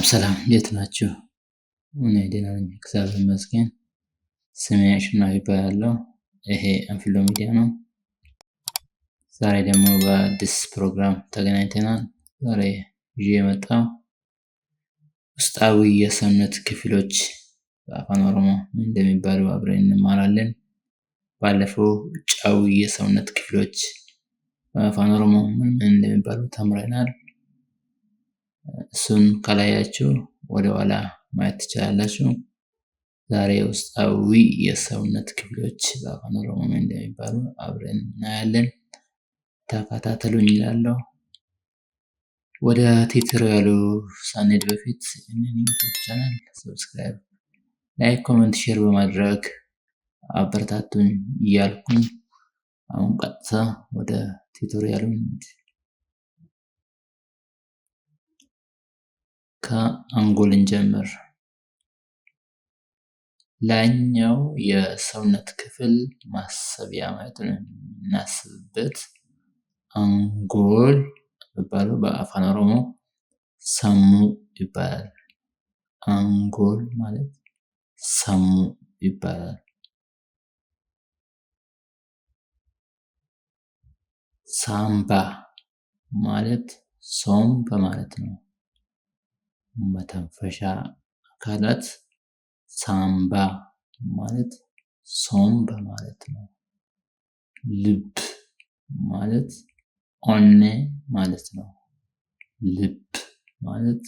ሰላም እንዴት ናችሁ? እኔ ደህና ነኝ፣ እግዚአብሔር ይመስገን። ስሜ አሸናፊ እባላለሁ። ይሄ አንፊሎ ሚዲያ ነው። ዛሬ ደግሞ በአዲስ ፕሮግራም ተገናኝተናል። ዛሬ ይዤ የመጣው ውስጣዊ የሰውነት ክፍሎች በአፋን ኦሮሞ ምን እንደሚባሉ አብረን እንማራለን። ባለፈው ውጫዊ የሰውነት ክፍሎች በአፋን ኦሮሞ ምን ምን እንደሚባሉ ተምረናል። እሱን ካላያችሁ ወደ ኋላ ማየት ትችላላችሁ። ዛሬ ውስጣዊ የሰውነት ክፍሎች በአፋን ኦሮሞ ምን እንደሚባሉ አብረን እናያለን። ተከታተሉኝ እላለሁ። ወደ tutorial ኡ ሳንሄድ በፊት ይህንን YouTube channel subscribe፣ like፣ comment፣ share በማድረግ አበረታቱኝ እያልኩኝ አሁን ቀጥታ ወደ tutorial ኡ እንሂድ። ከአንጎል እንጀምር። ላይኛው የሰውነት ክፍል ማሰቢያ ማለት ነው፣ የምናስብበት አንጎል የሚባለው በአፋን ኦሮሞ sammuu ይባላል። አንጎል ማለት sammuu ይባላል። ሳምባ ማለት ሶምብ ማለት ነው። መተንፈሻ አካላት ሳምባ ማለት ሶምብ ማለት ነው። ልብ ማለት onnee ማለት ነው። ልብ ማለት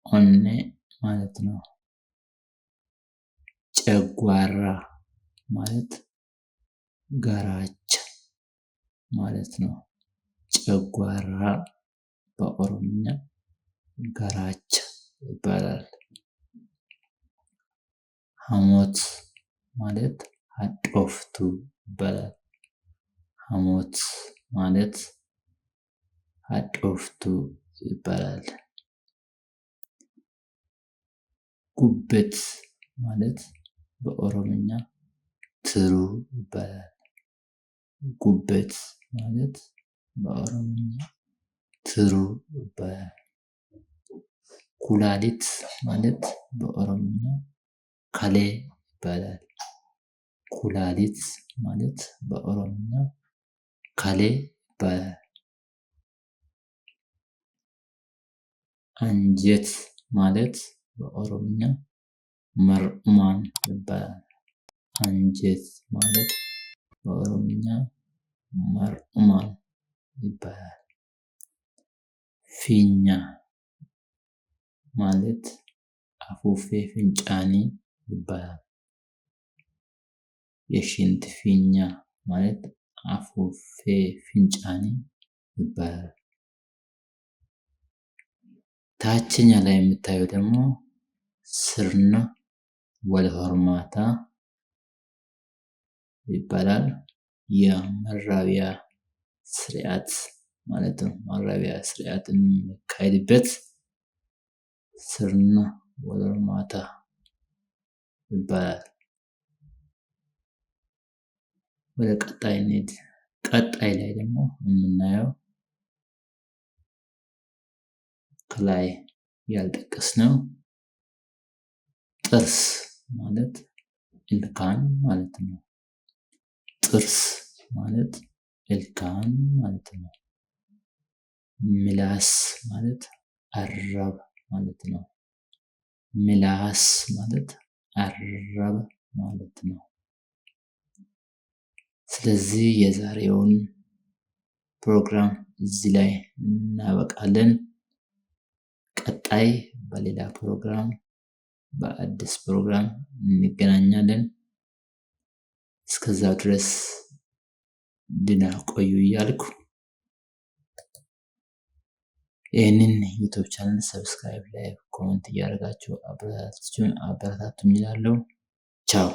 onnee ማለት ነው። ጨጓራ ማለት garaacha ማለት ነው። ጨጓራ በኦሮምኛ garaacha ይባላል። ሐሞት ማለት hadhooftuu ይባላል። ሐሞት ማለት hadhooftuu ይባላል። ጉበት ማለት በኦሮምኛ tiruu ይባላል። ጉበት ማለት በኦሮምኛ tiruu ይባላል። ኩላሊት ማለት በኦሮምኛ kalee ይባላል። ኩላሊት ማለት በኦሮምኛ kalee ይባላል። አንጀት ማለት በኦሮምኛ መርዑማን ይባላል። አንጀት ማለት በኦሮምኛ መርዑማን ይባላል። ፊኛ ማለት afuuffee fincaanii ይባላል። የሽንት ፊኛ ማለት afuuffee fincaanii ይባላል። ታችኛ ላይ የምታየው ደግሞ sirna wal hormaata ይባላል። የመራቢያ ስርዓት ማለት ነው። መራቢያ ስርዓት የሚካሄድበት sirna wal hormaata ይባላል። ወደ ቀጣይ እንሂድ። ቀጣይ ላይ ደግሞ የምናየው ከላይ ያልጠቀስነው ጥርስ ማለት ilkaan ማለት ነው። ጥርስ ማለት ilkaan ማለት ነው። ምላስ ማለት arraba ማለት ነው። ምላስ ማለት arraba ማለት ነው። ስለዚህ የዛሬውን ፕሮግራም እዚህ ላይ እናበቃለን። ቀጣይ በሌላ ፕሮግራም በአዲስ ፕሮግራም እንገናኛለን። እስከዛው ድረስ ደህና ቆዩ እያልኩ ይህንን YouTube channel subscribe፣ like፣ comment እያደረጋችሁ አበረታቱኝ እላለሁ። ቻው።